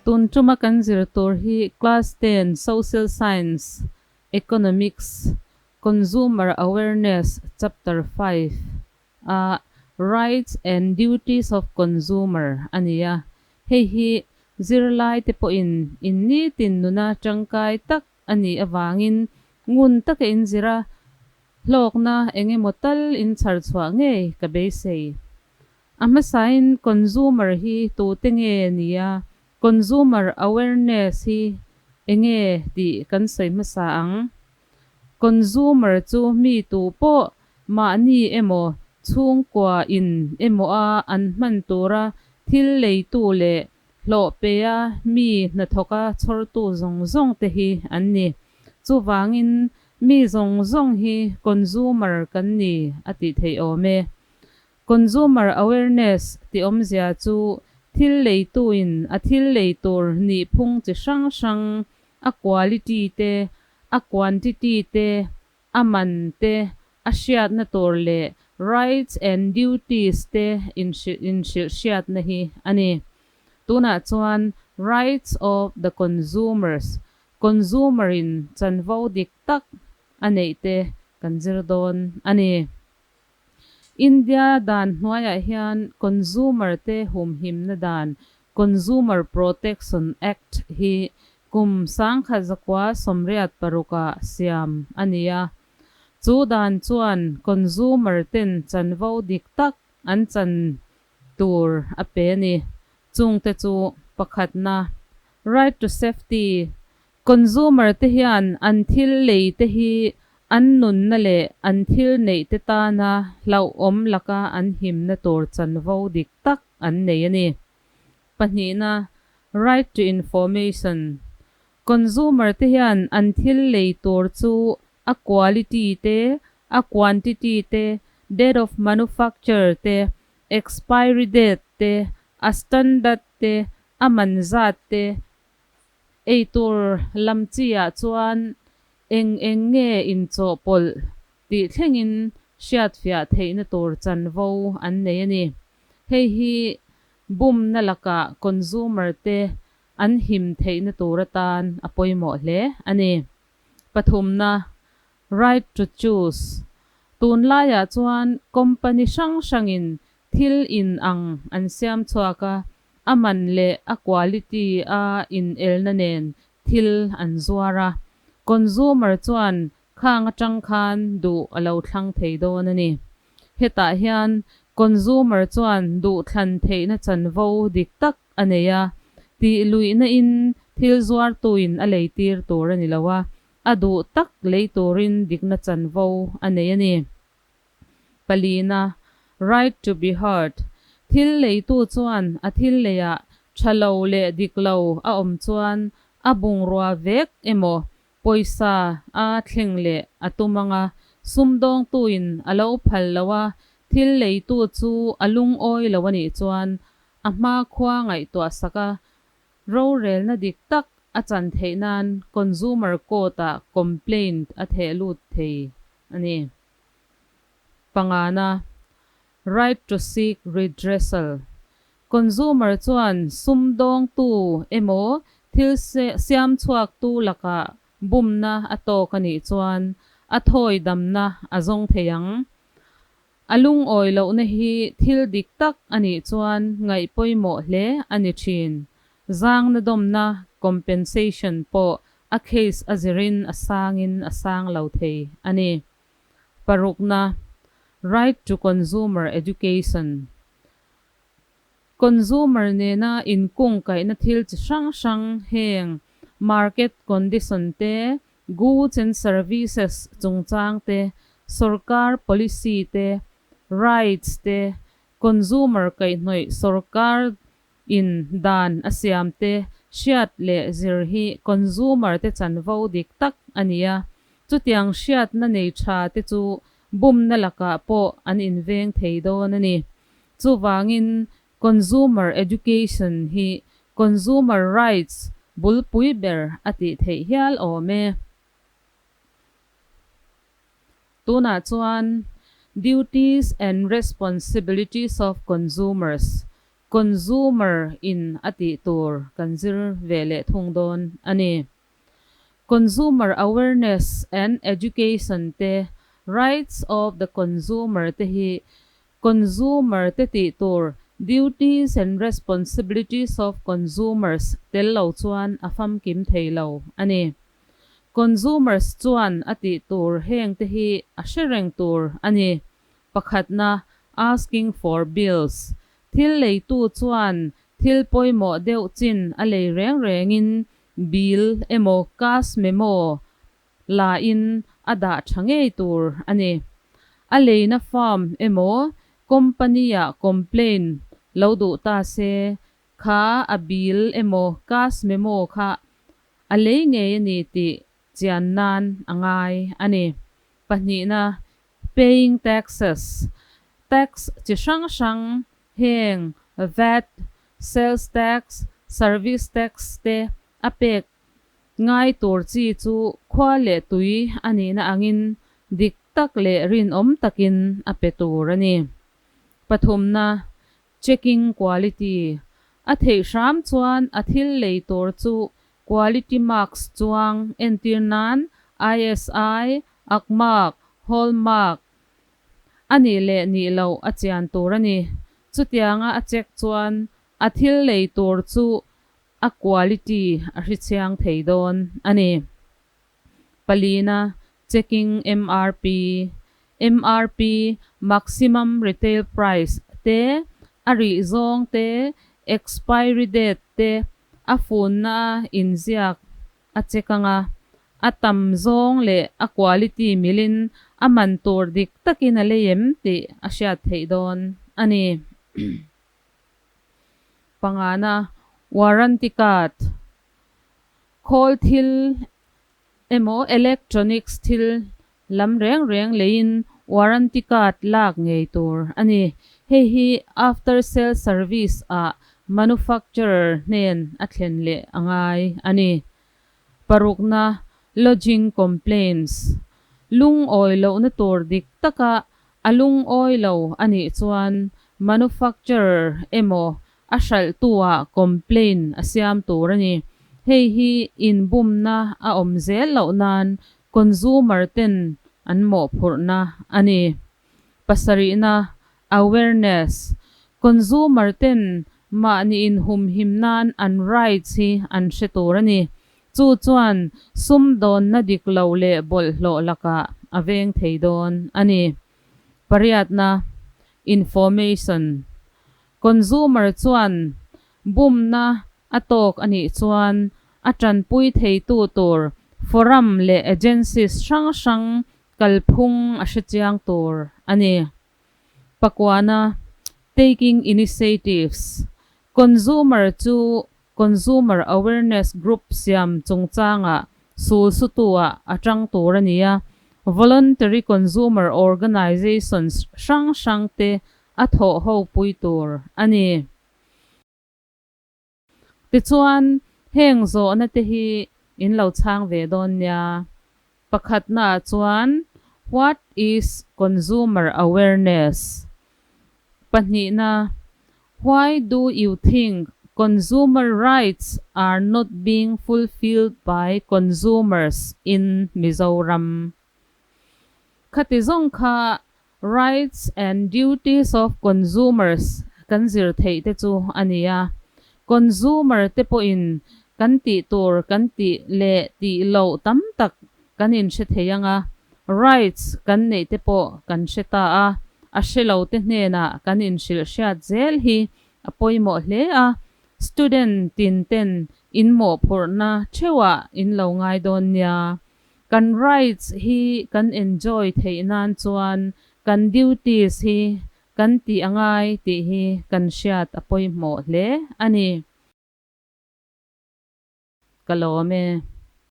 Tun tuma kan zir tur hi Class 10 Social Science Economics Consumer Awareness Chapter 5 a Rights and Duties of Consumer a ni a. Hei hi zirlai te pawhin in nitin nuna tangkai tak a nih avangin ngun taka in zir a, hlawkna eng emaw tal in chhar chhuah ngei ka beisei. A hmasain consumer hi tute nge ni a, consumer awareness hi eng nge tih kan sawi hmasa ang. Consumer chu mi tu pawh mahni emaw chhungkua in emaw a an hman tura thil leitu leh hlawh pe a mi hnathawka chhawrtu zawng zawng te hi an ni. Chuvangin mi zawng zawng hi consumer kan ni a tih theih awm e. Consumer awareness tih awmzia chu thil leituin a thil lei tur nihphung chi hrang hrang, a quality te, a quantity te, a man te, a hriatna tur leh rights and duties te inhrilhhriatna hi a ni. Tunah chuan rights of the consumers, consumer-in chanvo dik tak a neih te kan zir dawn a ni. India dan hnuaiah hian Consumer te humhimna dan, Consumer Protection Act, hi kum 1986 ah siam a ni a. Chu dan chuan consumer ten chanvo dik tak an chan tur a pe a ni. Chungte chu pakhatna, Right to Safety, Consumer te hian an thil lei te hi an nunna leh an thil neih te tana hlauhawm laka an himna tur chanvo dik tak an nei a ni. Pahnihna, Right to Information, Consumer te hian an thil lei tur chu a quality te, a quantity te, date of manufacture te, expiry date te, a standard te, a man zat te, Eitur lam chi ah chuan eng eng nge inchawhpawlh tih thlengin hriatfiah theihna tur chanvo an nei a ni. Hei hi bumna lakah consumer te an him theihna tur atan a pawimawh hle a ni. Pathumna, Right to choose, Tunlaiah chuan company hrang hrangin thil in ang an siam chhuak a, A man leh a quality a inelna nen thil an zuar a, consumer chuan khang atang khan duh a lo thlang thei dawn a ni. Hetah hian consumer chuan duh thlan theihna chanvo dik tak a nei a, tih luihna in thil zuartuin a lei tir tur a ni lo a, a duh tak lei turin dikna chanvo a nei a ni. Palina, Right to be heard, Thil leitu chuan a thil leiah tha lo leh dik lo a awm chuan a bungrua vek emaw pawisa a thleng leh a tum ang a, sumdawngtuin a lo phal lo a, thil leitu chu a lungawi lo a nih chuan a hmakhua ngaihtuah sak a, rorelna dik tak a chan theih nan Consumer Court-ah complaint a theh lut thei a ni. Pangana, Right to seek redressal, Consumer chuan sumdawngtu emaw thil siam chhuaktu lakah bumna a tawk a nih chuan a thawi damna a zawng thei ang. A lungawi lohna hi thil dik tak a nih chuan ngaih pawimawh hle a ni thin. Zangna dawmna, compensation, pawh a case a zirin a sangin a sang lo thei a ni. Parukna, Right to Consumer Education, Consumer nena inkungkaihna thil chi hrang hrang heng market condition te, goods and services chungchang te, sorkar policy te, rights te, consumer kaihhnawih sorkar in dan a siam te hriat leh zir hi consumer te chanvo dik tak a ni a, chutiang hriatna nei tha te chu bumna lakah pawh an inveng thei dawn a ni. Chuvangin consumer education hi consumer rights bulpui ber a tih theih hial awm e. Tunah chuan Duties and Responsibilities of Consumers. Consumer in a tih tur kan zir ve leh thung dawn a ni. Consumer awareness and education te, rights of the consumer te hi consumer te tih tur duties and responsibilities of consumers tel lo chuan a famkim thei lo a ni. Consumers chuan a tih tur heng te hi a hre reng tur a ni. Pakhatna, asking for bills. Thil leitu chuan thil pawimawh deuh chin a lei reng rengin bill emaw cash memo la in a dah tha ngei tur a ni. A leina firm emaw company ah complain lo duh ta se kha a bill emaw cash memo kha a lei ngei a ni tih chian nan a ngai a ni. Pahnihna, Paying taxes, Tax chi hrang hrang heng vat, Sales tax, Service tax te a pek ngai tur chi chu khua leh tui a nihna angin dik tak leh rinawm takin a pe tur a ni. Pathumna, Checking quality, A theih hram chuan a thil lei tur chu Quality marks chuang entir nan ISI, Agmark, Hallmark a nih leh nih loh a chian tur a ni. Chutianga a check chuan a thil lei tur chu a quality a hrichiang thei dawn a ni. Palina, Checking MRP, MRP, Maximum Retail Price, te, a rih zawng te, expiry date te a funna inziak a check ang a, a tam zawng leh a quality milin a man tur dik takin a lei em tih a hriat theih dawn a ni. Pangana, Warranty card, khawl thil emaw electronics thil lam reng reng leiin warranty card lak ngei tur a ni. Hei hi after sale service ah manufacturer hnen a thlen leh a ngai a ni. Parukna, Lodging complaints, Lungawi lohna tur dik taka a lungawi lo a nih chuan manufacturer emaw a hralhtu-ah complaint a siam tur a ni. Hei hi inbumna a awm zel loh nan consumer ten an mawhphurhna a ni. Pasarihna, Awareness, Consumer ten mahni inhumhim nan an rights hi an hre tur a ni. Chu chuan sumdawnna dik lo leh bawlhhlawh lakah a veng thei dawn a ni. Pariatna, Information, Consumer chuan bumna a tawk a nih chuan a tanpui theitu tur forum leh agencies hrang hrang kalphung a hrechiang tur a ni. Pakuana, Taking initiatives, Consumer chu Consumer Awareness Group siam chungchangah sul sutu-ah a tang tur a ni a, Voluntary Consumer Organisations hrang hrangte a thawh ho pui tur a ni. Tichuan, heng zawhna te hi in lo chhang ve dawn nia. Pakhatnaah chuan, What is consumer awareness? Pahnihna, Why do you think consumer rights are not being fulfilled by consumers in Mizoram? Khati zawng kha Rights and duties of consumers kan zir theih te chu a ni a. Consumer te pawhin kan tih tur kan tih leh tih loh tam tak kan inhre thei ang a, rights kan neih te pawh kan hre ta a, a hre lo te hnenah kan inhrilh hriat zel hi a pawimawh hle a, student tin ten in mawhphurhna theuhah in lo ngai dawn nia. Kan rights hi kan enjoy theih nan chuan kan duties hi kan tih a ngai tih hi kan hriat a pawimawh hle a ni. Ka lawm e.